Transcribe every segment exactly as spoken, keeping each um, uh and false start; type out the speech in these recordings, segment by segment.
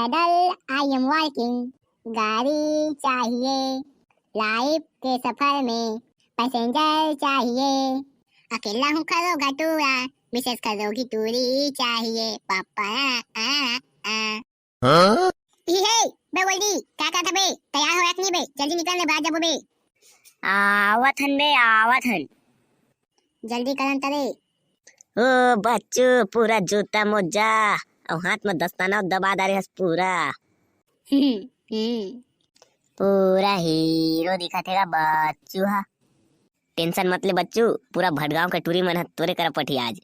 पैदल I am walking, गाड़ी चाहिए, लाइफ के सफर में पैसेंजर चाहिए। अकेला हूँ खरो घटूरा, मिसेस खरो घिटूरी चाहिए। पापा आ, आ, आ। हाँ? ई हे, बे गोल्डी, का करत बे? तैयार होवत नहीं बे, जल्दी निकल ले, बाहर जाबो बे। आवत हन बे, आवत हन। जल्दी करन तरे। ओ बच्चू, पूरा जूता मोजा अउ हाथ में दस्ताना दबा डारे हस पूरा। हम्म। पूरा हीरो दिखत हे गा बच्चू हा। टेंशन मत ले बच्चू, पूरा भटगांव के टूरी मन ह तोरे करा पटी आज।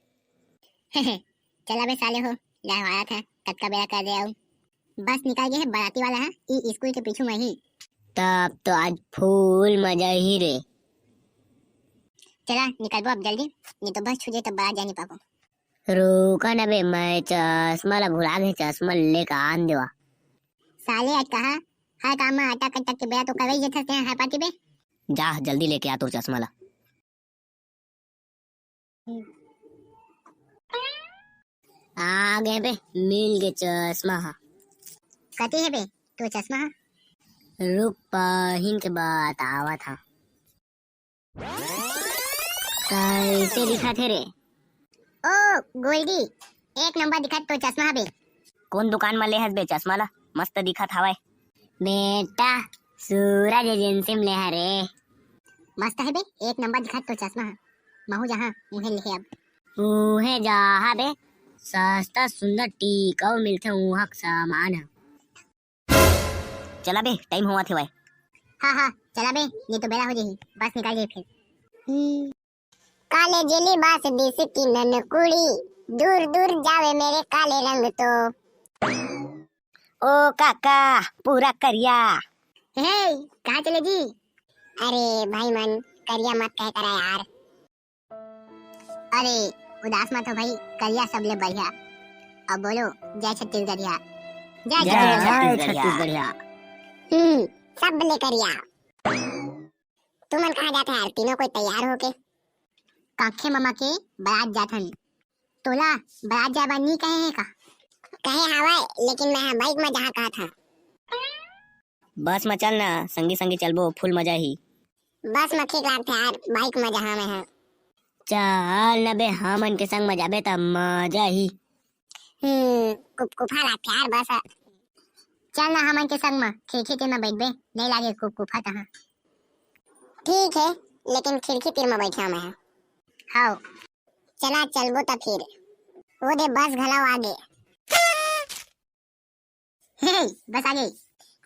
चला बे साले हो, डहवारत हे, कतका बेरा कर दे अउ। बस निकल गे हे बराती वाला ह, ई स्कूल के पीछू म ही। तब तो आज फुल मजा ही रे। चला निकलबो अब जल्दी, नहीं तो बस छूट जाए तब बारात जा नहीं पाबो। रुका ना बे, मैं चश्मा ला भुला गे, चश्मा लेके आन देवा। साले आज कहा हर काम में अटक अटक के बेरा तो करवाई जेथस ते हर पार्टी बे। जा जल्दी लेके आ तोर चश्मा ला। आ गे बे, मिल गे चश्मा हा। कति हे बे तोर चश्मा हा? रुक पहिन के बतावत हा। कैसे दिखत हे रे? ओ गोल्डी, एक नंबर दिखत तो चश्मा हबे। कौन दुकान म ले हस बे चश्मा ला? मस्त दिखत हवय। बेटा, सूरज एजेंसी म ले हरे। मस्त हे बे, एक नंबर दिखत तो चश्मा ह। महू जहाँ उहे ले अब। उहे जहाँ बे, सस्ता सुंदर टिकाऊ मिलथे उहाँ के सामान ह। चला बे, टाइम होवत हेवय। हाँ हाँ, चला बे, नहीं तो बेरा हो जाही, बस निकल जाही फिर। काले जेली बास दिस की नन कुड़ी, दूर दूर जावे मेरे काले रंग तो। ओ काका, पूरा करिया। हे, कहाँ चले जी? अरे भाई मन, करिया मत कहे करा यार। अरे, उदास मत हो भाई, करिया सबले बढ़िया। अब बोलो, जय छत्तीसगढ़िया। जय जय छत्तीसगढ़िया। छत्तीसगढ़िया। हम्म, सबले करिया। तुमन कहाँ जात हव यार, तीनों कोई तैयार होके? कांखे ममा के बारात जात हन। तोला बारात जाए बर नी कहे हे का? कहे हवय, लेकिन मैं ह बाइक म जहाँ कहत हव। बस म चल ना, संगी संगी चलबो, फुल मजा ही। बस म ठीक लागथे यार, बाइक म जहाँ मैं ह। चल न बे, हमन के संग म जाबे त मजा ही। हम्म, कुपकुपा लागथे यार बस ह। चल ना हमन के संग म, खिड़की तीर म बइठबे, नइ लागे कुपकुपा तहाँ। ठीक हे, लेकिन खिड़की तीर म बइठे हवं मैं ह। हव। चला चलबो त फिर। ओ दे बस घलव आगे। हे, बस आ गे।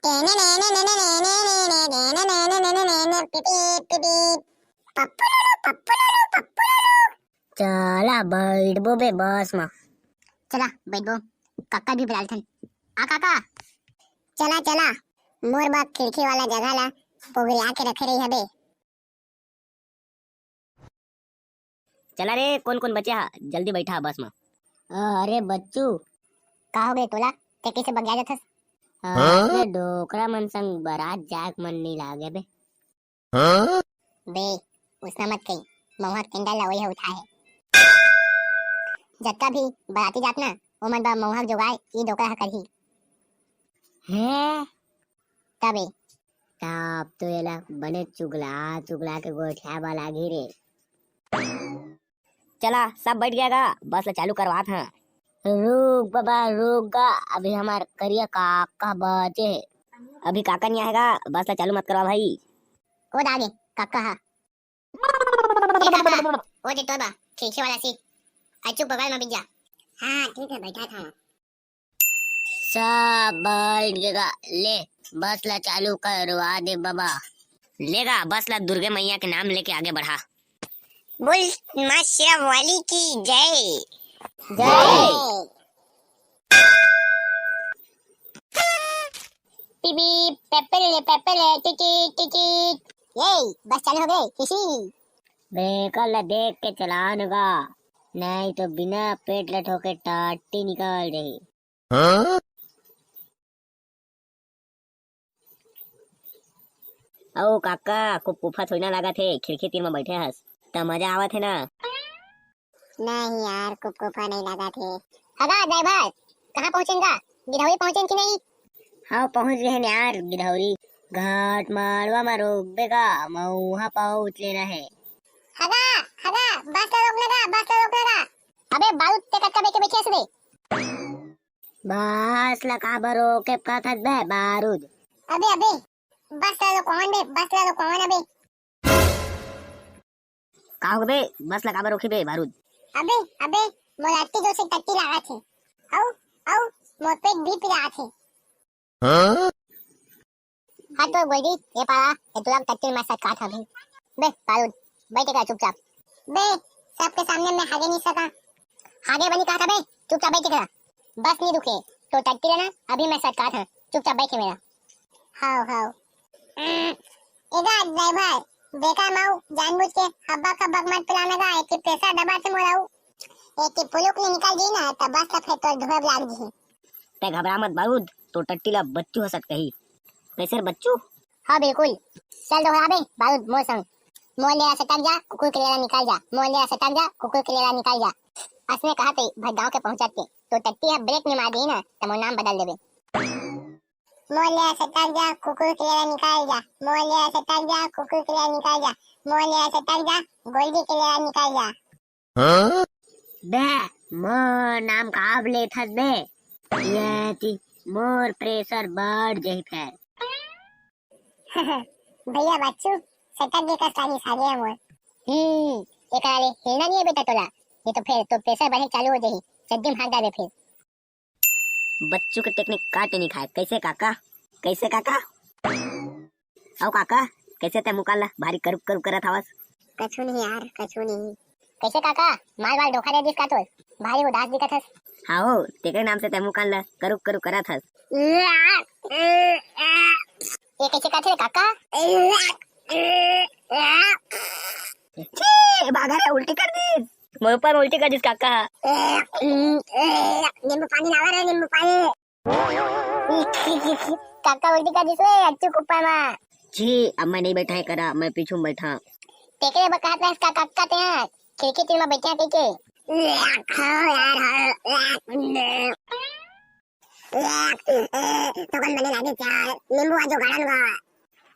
टेने नेने नेने नेने नेने नेने नेने नेने नेने पिपीप पिपीप। पप्पू लुलु, पप्पू लुलु, पप्पू लुलु। चला बइठबो बे बस म। चला बइठबो। काका भी बुलाथन। आ काका। चला चला। मोर बा खिड़की वाला जगह ला पोगरिया के रखे रही हबे। चला रे, कोन कोन बचे हा, जल्दी बइठा बस म। अरे बच्चू, का हो गे तोला? ते कइसे बगिया जाथस? हाँ? अरे डोकरा मन संग बरात जाए के मन नइ लागे बे। हाँ? बे, उसना मत कही, महुआ के टेंडर ला वही उठाए हे। जतका भी बराती जात ना, ओमन बर महुआ के जुगाड़ ई डोकरा ह करही। हैं? तबे। तब तो एला बने चुगला चुगला के गोठिया बर लागही रे। चला, सब बइठ गया गा, बस ला चालू करवात हं। रुक बबा, रुक गा, अभी हमर करिया काका बचे हे। अभी काका नइ आए हे गा, बस ला चालू मत करवा भाई। ओ दागे, काका हा। ए काका, ओ दे तोर बा, खिड़की वाला सीट। आ चुप बगल म बइठ जा। हाँ, ठीक हे, बइठा था। सब बइठ गे गा, ले बस ला चालू करवा दे बबा। ले गा, बस ला दुर्गे मैया के नाम लेके आगे बढ़ा। बोल माँ शेरा वाली की जय। जय। पीपी, पेपले, पेपले, टिकी, टिकी। ये, बस चालू हो गे, हिही। ब्रेकर ला देख के चलाओ न गा, नहीं तो बिना पेट ला ठोके टाटी निकल जाही। हाँ? अउ काका, कुपकुपा थोड़ी ना लागत हे, खिड़की तीर म बइठे हस, त मजा आवत हे ना? नहीं यार, कुपकुपा नहीं लागत हे। काका, ड्राइवर, कहाँ पहुँचेन गा? गिधौरी पहुंचे कि नहीं? हाँ, पहुंच गए हैं यार गिधौरी। घाट माड़वा में रोक बेगा, मैं वहां पहुंच लेना है। हगा, हगा, बस ला रोक लगा, बस ला रोक लगा। अबे बारूद, ते कतका बेके बैठे हस बे? बस ला काबर रोके कहत हस बे बारूद? अबे, अबे, बस ला रोकवान बे, बस ला रोकवान अबे। का हो बे, बस ला काबर रोके बे बारूद? अबे, अबे, मोला अति जोर से टट्टी लागत हे। अउ, अउ, मोर पेट भी पिरात हे। हाँ? हाँ तो गोल्डी, ये पाला, ये तुला टट्टी में सटकात हबे। बे बारूद, बैठ के चुपचाप। बे, सबके सामने मैं हागे नहीं सका। हागे बनी कहा था बे, चुपचाप बैठ के। बस नहीं रुके, तो टट्टी लेना, अभी मैं सटकात हूँ, चुपचाप बैठ के मेरा। हाव, हाव। उम, एगा ड्राइवर, देखा माऊ, जानबूझ के हब्बा खब्बक मत पिलाना गा, एक pressure दबा से मोराऊ। एक फुलुक ले निकल गई ना, तब बस ला फेर तोर धोए लाग जी। ते घबरा मत बारूद, तो टट्टी ला बच्चू हसत कही। कैसे रे बच्चू? हाँ बिल्कुल। चल दोहराबे बारूद मोर संग। मोर ले सटक जा, कुकुर के लेला निकल जा। मोर ले सटक जा, कुकुर के लेला निकल जा। असने कहा ते भर गांव के पहुंचत के, तो टट्टी ह ब्रेक नहीं मार दी ना, त मोर नाम बदल देबे। मोर ले सटक जा, कुकुर के लेला निकल जा। मोर ले सटक जा, कुकुर के लेला निकल जा। मोर ले सटक जा, गोल्डी के लेला निकल जा। हाँ? बे, मोर नाम काब लेथस बे? ये ती मोर pressure बढ़ जाही फेर। भैया बच्चू, सटक के कस लागी सागे मोर। हम्म, एकरा ले हिलना नहीं है बेटा तोला, नहीं तो फेर तो pressure बढ़े चालू हो जाही, चड्डी में हाथ डाले फेर। बच्चू के technique काटे नहीं खाए। कैसे काका? कैसे काका? अउ काका, कैसे ते मुकान ला भारी करुक करुक करत हवस? कछु नहीं यार, कछु नहीं। कैसे काका, माल वाल धोखा दे दिस का तोर? भारी उदास दिखत हस। हाँ हो, तेकरे नाम से ते मुकान ला करुक करुक करत हस। ये कैसे कहते रे काका? छी, भागा रे, उल्टी कर दिस। मोर ऊपर उल्टी कर दिस काका। नींबू पानी लावा रे, नींबू पानी। काका उल्टी कर दिस रे, अच्छू कुप्पा मा। जी, अब मैं नहीं बैठा है करा, मैं पीछू में बैठा। तेकरे बकात रहे का काका ते हैं, खिड़की तीर में बैठे हैं कह के। तो कौन बने लागे चाय, नींबू आ जो गाड़न गा।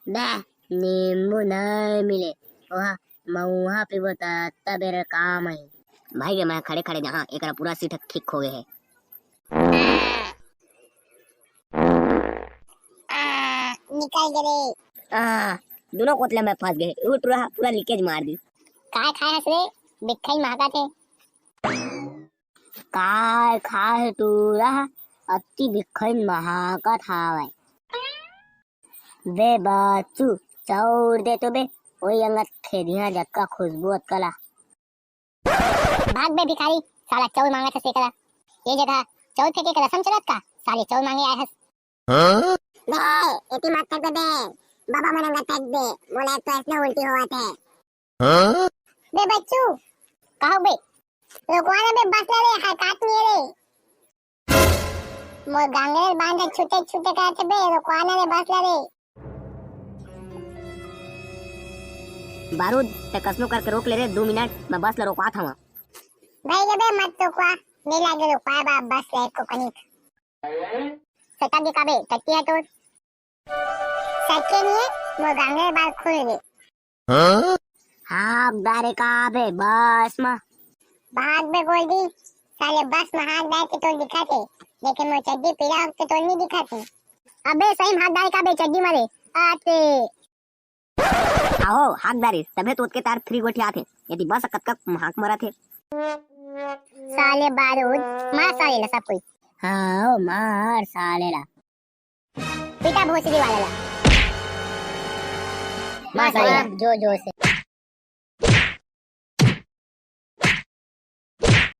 बे, नींबू नहीं मिले, वहाँ मऊहा पीबो त तबेर काम आई। भाई गे, मैं खड़े खड़े जहाँ एकरा पूरा सीट ठीक हो गए है। आ, निकल गए रे। आ, दोनों कोतले में फंस गए। वो पूरा, पूरा लीकेज मार दी। काय खाए हस रे? बिखई महका थे। काय खाए टूरा? अति बिखई महकत हावय। बे बच्चू, चौर दे तो बे, ओई अंगत खेदिया जक्का खुशबू अतकला। भाग बे भिखारी, साला चौर मांगत हस एकला। ये जगह चौर फेंके के रसम चलत का? साले चौर मांगे आए हस। बे, एती मत फेंक बे, बाबा मन अंगत फेंक बे, मोला एक तो ऐसने उल्टी होवत है। बे बच्चू, कहो बे, रोकवा ना बे, बस ले रे, हरकत नहीं है रे। मोर गांगेर बांध छुटे छुटे कहत बे, रोकवा ना रे, बस ले रे। बारूद, ते कसनो करके रोक ले रे, दो मिनट, मैं बस ला रोकवात हवा। भाई गे बे, मत रोकवा, नहीं लागे रोकवा बा, बस ले को कनिक। सटा के काबे, टट्टी है तोर। सच्चे नहीं है, मोर गांगेर बार खुल गए। हाँ? हाथ डारे काबे, बस मा। भाग बे गोल्डी, साले बस में हाथ डाल के तो दिखा थे, लेकिन मोर चड्डी पीला होके तो नहीं दिखा थे। अबे सही में हाथ डाल काबे चड्डी मारे, आते। आओ, हाक डारिस, तभे तो ओतके तार फ्री गोठियात हे। यदि बस कतका हाक मरत हे। साले बारूद, मार साले ला सब कोई। हाँ, ओ मार साले ला। पीटा भोसड़ी वाला ला। मार साले ला, जोर जोर से।